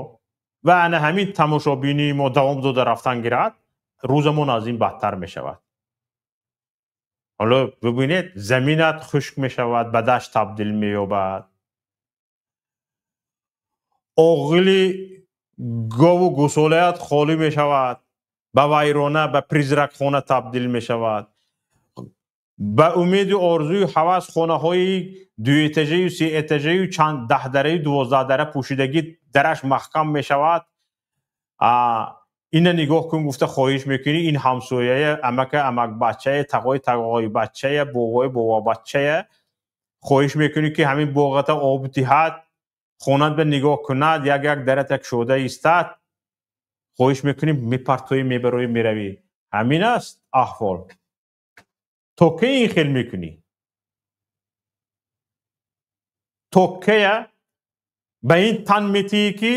ва ана ҳамин тамошобинии мо давом дода рафтан гирад, рӯзамон аз ин бадтар мешавад. Ҳоло бибинед, заминат хушк мешавад, ба дашт табдил меёбад. Оғили гову гӯсолаят холӣ мешавад, ба вайрона, ба призракхона табдил мешавад. Ба умеду орзуи ҳавас хонаҳои дуэтажаю сеэтажаю чанд даҳдараю дувоздаҳдара пӯшидагӣ дараш маҳкам мешавад. Ина нигоҳ кун гуфта хоҳиш мекунӣ, ин ҳамсояя, амака амакбаччая, тағои тағоибаччая, бовои бовобаччая хоҳиш мекунӣ ки ҳамин боғата об диҳад, хонат ба нигоҳ кунад, як як дарата кушода истад. Хоҳиш мекунӣ, мепартоӣ, мебароӣ, меравӣ. Ҳамин аст аҳвол. То кай ин хел мекунӣ? То кая ба ин тан метиҳӣ ки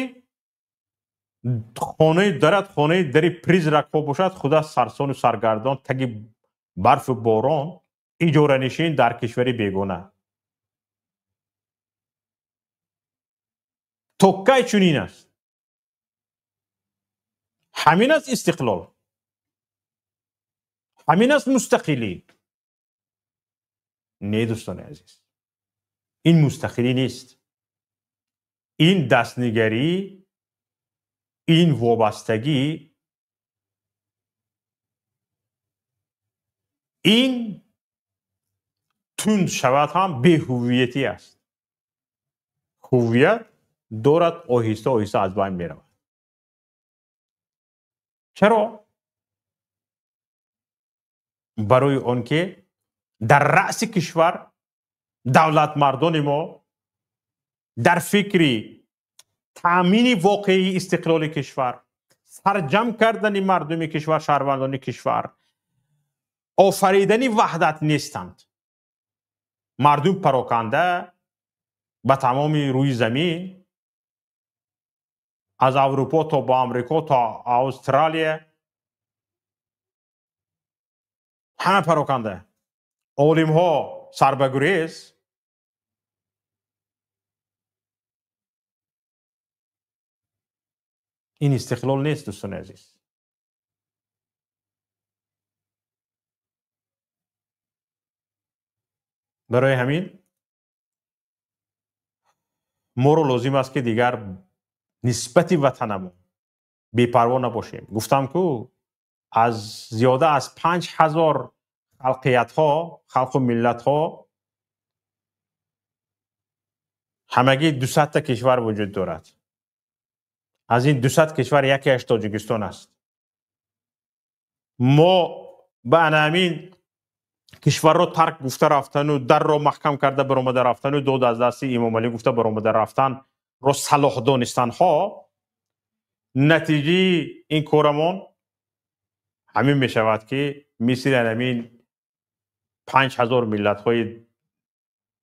хонаи дарат хонаи дари призракҳо бошад, худа сарсону саргардон таги барфу борон иҷоранишин дар кишвари бегона? То кай чунин аст? Ҳамин аст истиқлол, ҳамин аст мустақилӣ. Не, дӯстони азиз, ин мустақилӣ нест. Ин дастнигарӣ, ин вобастагӣ, ин тунд шавад ҳам беҳувиятӣ аст. Ҳувият дорад оҳиста оҳиста аз байн меравад. Чаро? Барои он ки дар раъси кишвар давлатмардони мо дар фикри таъмини воқеии истиқлоли кишвар, сарҷам кардани мардуми кишвар, шаҳрвандони кишвар, офаридани ваҳдат нестанд. Мардум пароканда ба тамоми рӯи замин, аз Аврупо то ба Амрико то Австралия, ҳама пароканда. Олимҳо сарбагурез, ин истиқлол нест, дӯстони азиз. Барои ҳамин моро лозим аст ки дигар нисбати ватанамон бепарво набошем. Гуфтам ку аз зиёда аз 5000 халқиятҳо, халқу миллатҳо ҳамагӣ 200 та кишвар вуҷуд дорад. Аз ин 200 кишвар якеаш Тоҷикистон аст. Мо ба ана ҳамин кишварро тарк гуфта рафтану дарро маҳкам карда баромада рафтану дод аз дасти Имомалӣ гуфта баромада рафтанро салоҳ донистанҳо, натиҷаи ин корамон ҳамин мешавад ки мисли ҳамин 5000 миллатҳои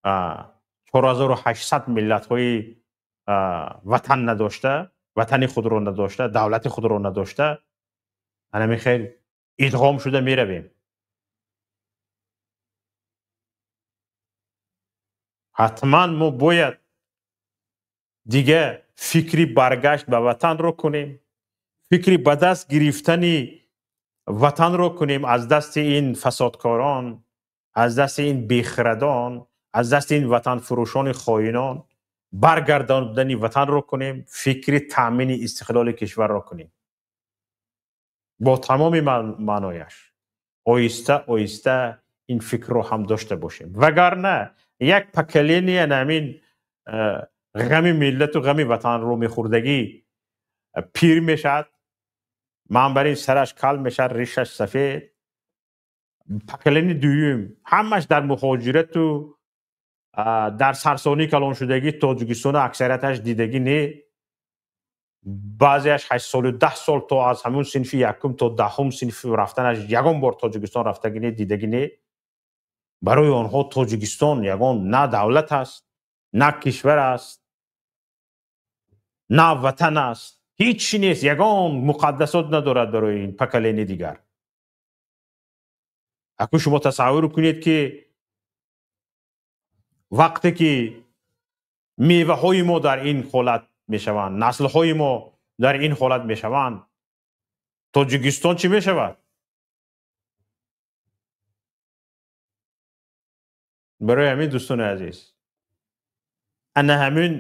4800 миллатҳои ватан надошта, ватани худро надошта, давлати худро надошта, ҳамин хел идғом шуда меравем. Ҳатман мо бояд дига фикри баргашт ба ватанро кунем, фикри ба даст гирифтани ватанро кунем аз дасти ин фасодкорон, аз дасти ин бехирадон, аз дасти ин ватанфурӯшони хоинон баргардондани ватанро кунем, фикри таъмини истиқлоли кишварро кунем бо тамоми маънояш. Оҳиста оҳиста ин фикрро ҳам дошта бошем, вагарна як поколения ҳамин ғами миллату ғами ватанро мехӯрдагӣ пир мешавад, манбарин сараш кал мешавад, ришаш сафед. Поколени дуюм ҳамаш дар муҳоҷирату дар сарсонӣ калоншудагӣ Тоҷикистона аксарияташ дидагӣ не, баъзеаш 8 солу 10 сол то аз ҳамун синфи якум то даҳум синф рафтанаш ягон бор Тоҷикистон рафтагӣ не, дидагӣ не. Барои онҳо Тоҷикистон ягон на давлат аст, на кишвар аст, на ватан аст, ҳеҷ чи нест, ягон муқаддасот надорад барои ин поколени дигар. Акун шумо тасаввур кунед, ки вақте ки меваҳои мо дар ин ҳолат мешаванд, наслҳои мо дар ин ҳолат мешаванд, Тоҷикистон чӣ мешавад? Барои ҳамин, дӯстони азиз, ана ҳамин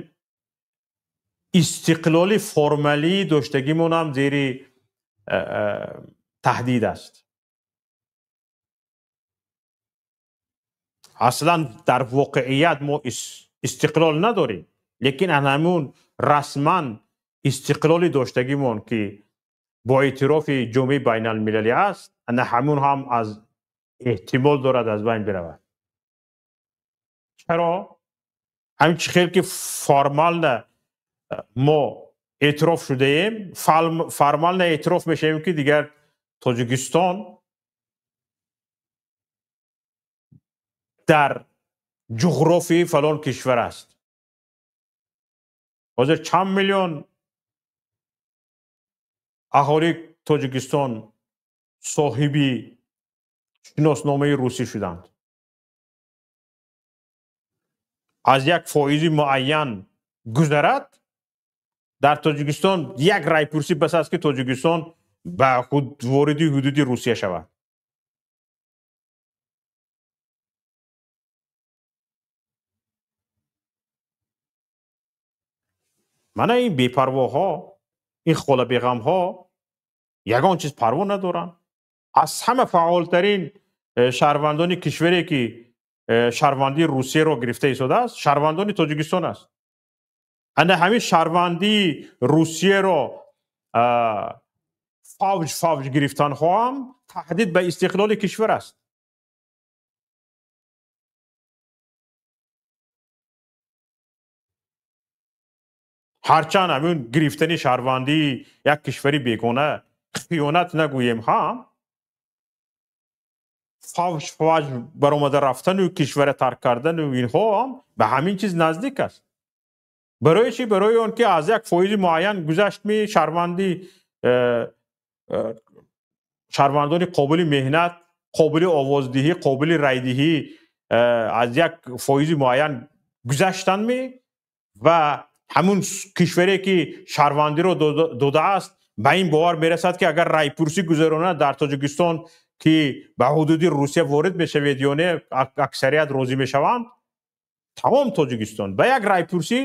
истиқлоли формалии доштагимон ҳам зери таҳдид аст. Аслан дар воқеият мо истиқлол надорем, лекин ана ҳамун расман истиқлоли доштагимон, ки бо эътирофи ҷомеаи байналмилалӣ аст, ана ҳамун ҳам аз эҳтимол дорад аз байн биравад. Чаро? Ҳамин чӣ хел ки формально мо эътироф шудаем, формально эътироф мешавем, ки дигар Тоҷикистон дар ҷуғрофии фалон кишвар аст. Ҳозир чанд миллион аҳолии Тоҷикистон соҳиби шиносномаи русӣ шуданд? Аз як фоизи муайян гузарад, дар Тоҷикистон як райпурсӣ бас аст, ки Тоҷикистон ба худ вориди ҳудуди Русия шавад. Мана ин бепарвоҳо, ин холабеғамҳо ягон чиз парво надоранд. Аз ҳама фаъолтарин шаҳрвандони кишваре, ки шаҳрвандии Русияро гирифта истодааст, шаҳрвандони Тоҷикистон аст. Ана ҳамин шаҳрвандии Русияро фавҷ фавҷ гирифтанҳо ҳам таҳдид ба истиқлоли кишвар аст. Ҳарчанд ҳамин гирифтани шаҳрвандии як кишвари бегона хиёнат нагӯем ҳам, фавҷ фавҷ баромада рафтану кишвара тарк кардану инҳо ҳам ба ҳамин чиз наздик аст. Барои чӣ? Барои он ки аз як фоизи муайян гузашт, ми шаҳрванди шаҳрвандони қобили меҳнат, қобили овоздиҳӣ, қобили райдиҳӣ аз як фоизи муайян гузаштанд ми ва ҳамун кишваре, ки шаҳрвандиро додааст, ба ин бовар мерасад, ки агар райпурсӣ гузаронад дар Тоҷикистон, ки ба ҳудуди Русия ворид мешавед ё не, аксарият розӣ мешаванд, тамом Тоҷикистон ба як райпурсӣ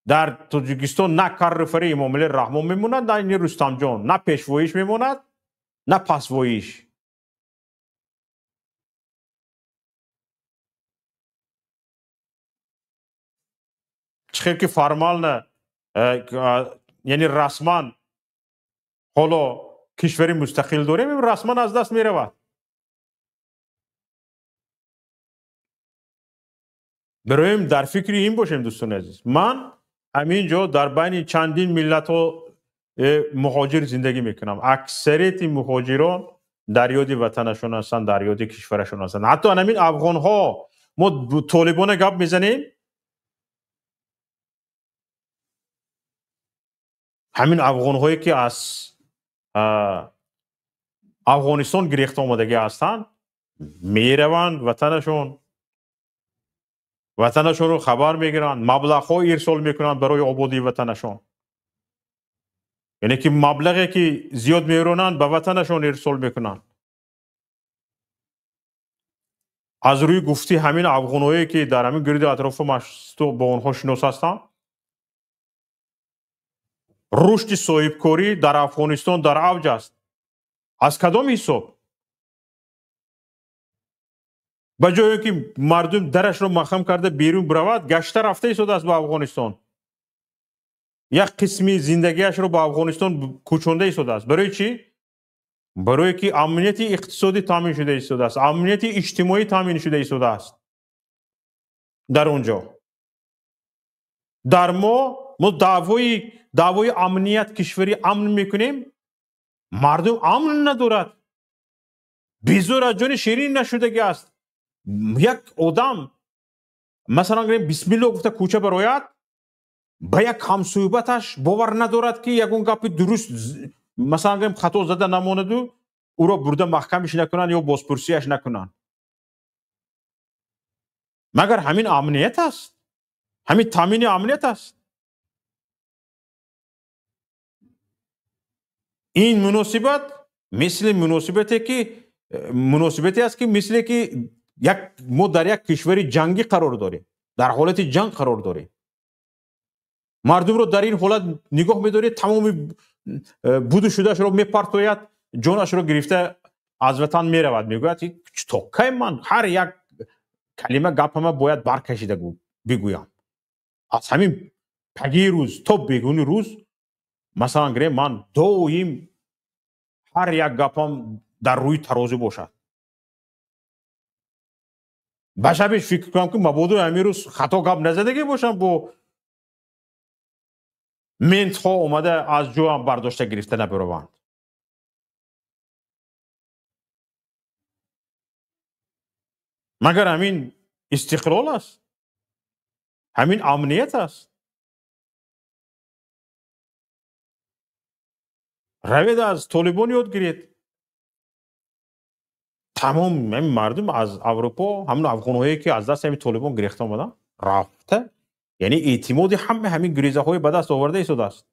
дар Тоҷикистон на каррифари Эмомалӣ Раҳмон мемонад, на ини Рустамҷон, на пешвоиш мемонад, на пасвоиш. Чӣ хел ки формально, яъне расман ҳоло кишвари мустақил дорем, расман аз даст меравад. Бароим дар фикри ин бошем, дӯстони азиз. Ман ҳамин ҷо дар байни чандин миллатҳо муҳоҷир зиндагӣ мекунам. Аксарияти муҳоҷирон дар ёди ватанашон ҳастанд, дар ёди кишварашон ҳастанд. Ҳатто ҳамин афғонҳо, мо толибона гап мезанем, ҳамин афғонҳое, ки аз Афғонистон гирехта омадагӣ ҳастанд, мераванд ватанашон, ватанашонро хабар мегиранд, маблағҳо ирсол мекунанд барои ободии ватанашон. Яъне ки маблағе, ки зиёд меронанд, ба ватанашон ирсол мекунанд. Аз рӯи гуфти ҳамин афғонҳое ки дар ҳамин гирди атрофи машту бо онҳо шинос ҳастам, рушди соҳибкорӣ дар Афғонистон дар авҷ аст. Аз кадом ҳисоб? Ба ҷое ки мардум дарашро маҳкам карда берун биравад, гашта рафта истодааст ба Афғонистон. Як қисми зиндагиашро ба Афғонистон кӯчонда истодааст. Барои чӣ? Барое ки амнияти иқтисодӣ таъмин шуда истодааст, амнияти иҷтимоӣ таъмин шуда истодааст дар он ҷо. Дар мо даъвои амният, кишвари амн мекунем, мардум амн надорад. Безор аз ҷони ширин нашудагӣ аст. Як одам масалан гирем бисмилло гуфта кӯча барояд, ба як ҳамсӯҳбаташ бовар надорад ки ягон гапи дуруст масалан гирем хато зада намонаду ӯро бурда маҳкамиш накунанд ё бозпурсияш накунанд. Магар ҳамин амният аст? Ҳамин таъмини амният аст? Ин муносибат мисли муносибате аст ки мисле ки мо дар як кишвари ҷангӣ қарор дорем, дар ҳолати ҷанг қарор дорем. Мардумро дар ин ҳолат нигоҳ медоред, тамоми буду шудаашро мепартояд, ҷонашро гирифта аз ватан меравад. Мегӯяд то кай ман ҳар як калима гапама бояд баркашида бигӯям. Аз ҳамин пагии рӯз то бегуни рӯз масалан гирем ман доим ҳар як гапам дар рӯи тарозӣ бошад. Ба шабеш фикр кунам ки мабодо ҳамин рӯз хато гап назадагӣ бошам, бо ментҳо омада аз ҷоям бардошта гирифта набарованд. Магар ҳамин истиқлол аст? Ҳамин амният аст? Равед аз Толибон ёд гиред. Тамом ҳамин мардум аз Аврупо, ҳамин афғонҳое ки аз даст ҳамин Толибон гирифта омаданд, рафта, яъне эътимоди ҳама ҳамин гурезаҳои ба даст оварда истодааст.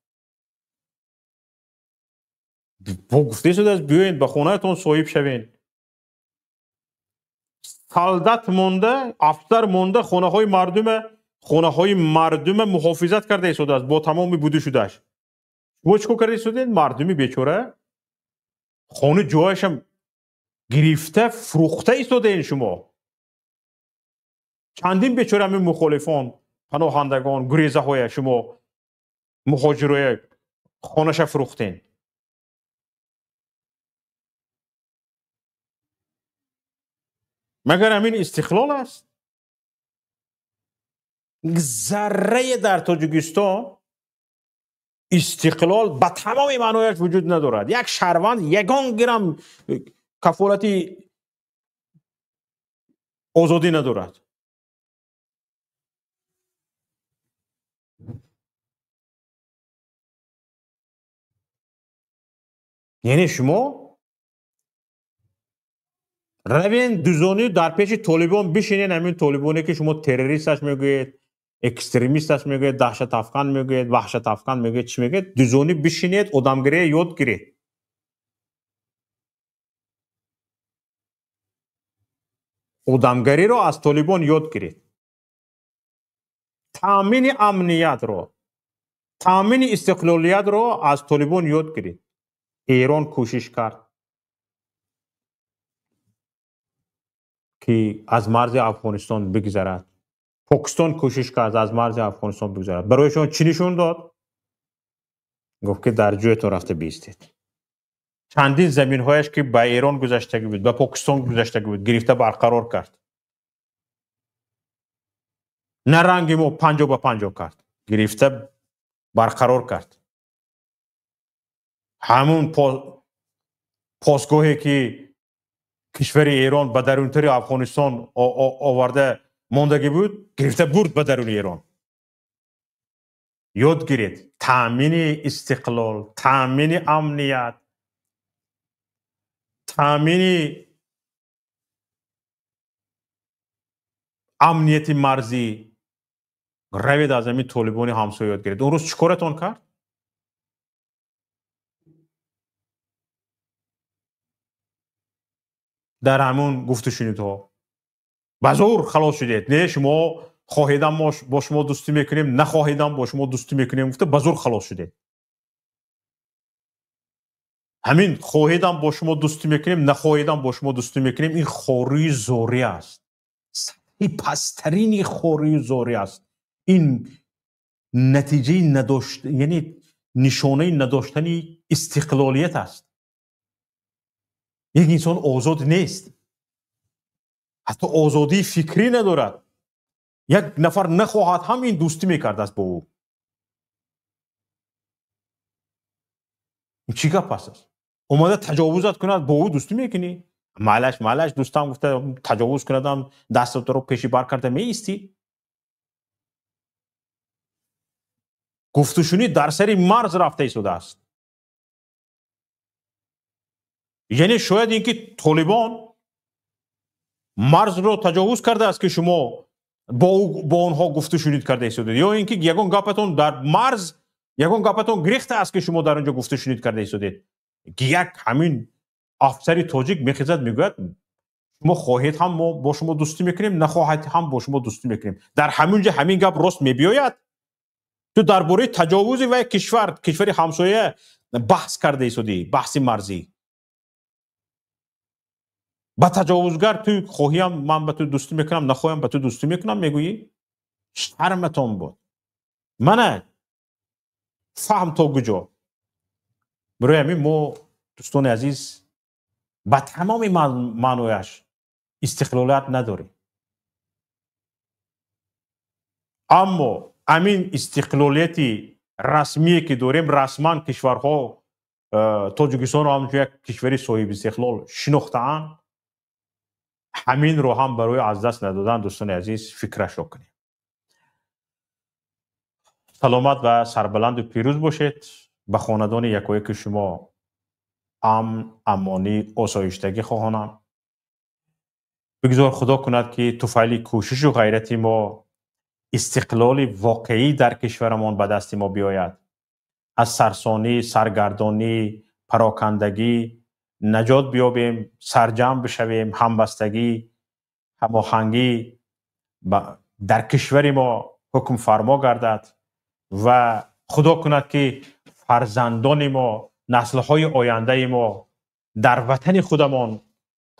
Бо гуфта истодааст биёед ба хонаатон соҳиб шавед. Солдат монда, афсар монда хонаҳои мардума муҳофизат карда истодааст бо тамоми буду шудааш. Шумо чӣ кор карда истодед? Мардуми бечора хона ҷояшам гирифта фурӯхта истодаен шумо. Чандин бечора ҳамин мухолифон, паноҳандагон, гурезаҳоя шумо муҳоҷироя хонаша фурӯхтен. Магар ҳамин истиқлол аст? Заррае дар Тоҷикистон истиқлол ба тамоми маънояш вуҷуд надорад. Як шаҳрванд ягон грамм кафолати озодӣ надорад. Яъне шумо равен дузонӣ дар пеши Толибон бишинед, ҳамин Толибоне ки шумо террористаш мегӯед, экстремисташ мегӯед, даҳшатафкан мегӯед, ваҳшатафкан мегӯед, чӣ мегӯед, дузонӣ бишинед, одамгирия ёд гиред. Одамгариро аз Толибон ёд гиред. Таъмини амниятро, таъмини истиқлолиятро аз Толибон ёд гиред. Эрон кӯшиш кард ки аз марзи Афғонистон бигзарад. Покистон кӯшиш кард аз марзи Афғонистон бигзарад. Барои шумо чӣ нишон дод? Гуфт ки дар ҷоятон рафта биистед. Чандин заминҳояш ки ба Эрон гузаштагӣ буд, ба Покистон гузаштагӣ буд, гирифта барқарор кард. На ранги мо 50-50 кард, гирифта барқарор кард. Ҳамун посгоҳе ки кишвари Эрон ба дарунтари Афғонистон оварда мондагӣ буд, гирифта бурд ба даруни Эрон. Ёд гиред, таъмини истиқлол, таъмини амният, таъмини амнияти марзӣ равед аз ҳамин Толибони ҳамсоя ёд гиред. Он рӯз чӣ коратон кард? Дар ҳамон гуфтушунидҳо Ба зӯр халос шудед. Не, шумо хоҳедам мо бо шумо дӯстӣ мекунем, нахоҳедам бо шумо дӯстӣ мекунем гуфта ба зӯр халос шудед. Ҳамин хоҳедам бо шумо дӯстӣ мекунем, нахоҳедам бо шумо дӯстӣ мекунем, ин хорию зорӣ аст. Сатҳи пасттарини хорию зорӣ аст. Ин натиҷаи надошт, яъне нишонаи надоштани истиқлолият аст. Як инсон озод нест, ҳатто озодии фикрӣ надорад. Як нафар нахоҳад ҳам ин дӯстӣ мекардааст бо ӯ. Ин чӣ гап аст? Омада таҷовузат кунад, бо ӯ дӯстӣ мекунӣ? Малаш малаш дӯстам гуфта таҷовуз кунадам, дастатро пеши бар карда меистӣ? Гуфтушунид дар сари марз рафта истодааст. Яъне шояд ин ки толибон марзро таҷовуз кардааст, ки шумо бо онҳо гуфтушунид карда истодед, ё ин ки ягон гапатон дар марз, ягон гапатон гирехта аст, ки шумо дар он ҷо гуфтушунид карда истодед. Ки як ҳамин афсари тоҷик мехезад, мегӯяд шумо хоҳед ҳам мо бо шумо дӯстӣ мекунем, нахоҳед ҳам бо шумо дӯстӣ мекунем. Дар ҳамин ҷо ҳамин гап рост мебиёяд? Ту дар бораи таҷовузи вай кишвар, кишвари ҳамсоя баҳс карда истодӣ, баҳси марзӣ. Ба таҷовузгар ту хоҳиам ман ба ту дӯстӣ мекунам, нахоҳам ба ту дӯстӣ мекунам мегӯӣ? Шарматон буд. Мана фаҳм то куҷо. Барои ҳамин мо дӯстони азиз ба тамоми маънояш истиқлолият надорем. Аммо ҳамин истиқлолияти расмие ки дорем, расман кишварҳо Тоҷикистонро ҳамчун як кишвари соҳибистиқлол шинохтаанд, ҳаминро ҳам барои аз даст надодан дӯстони азиз фикрашро кунем. Саломат ва сарбаланду пирӯз бошед. Ба хонадони якояки шумо амн, амонӣ, осоиштагӣ хоҳонам. Бигзор Худо кунад, ки туфайли кӯшишу ғайрати мо истиқлоли воқеӣ дар кишварамон ба дасти мо биёяд. Аз сарсонӣ, саргардонӣ, парокандагӣ наҷот биёбем, сарҷамъ бишавем, ҳамбастагӣ, ҳамоҳангӣ дар кишвари мо ҳукмфармо гардад ва Худо кунад, ки фарзандони мо, наслҳои ояндаи мо дар ватани худамон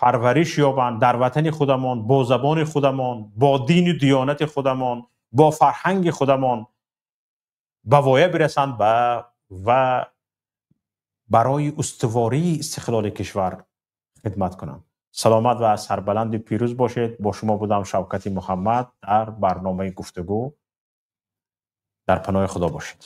парвариш ёбанд, дар ватани худамон, бо забони худамон, бо дину диёнати худамон, бо фарҳанги худамон ба воя бирасанд ва барои устувории истиқлоли кишвар хидмат кунанд. Саломат ва сарбаланду пирӯз бошед. Бо шумо будам Шавкати Муҳаммад дар барномаи гуфтугӯ. Дар паноҳи Худо бошед.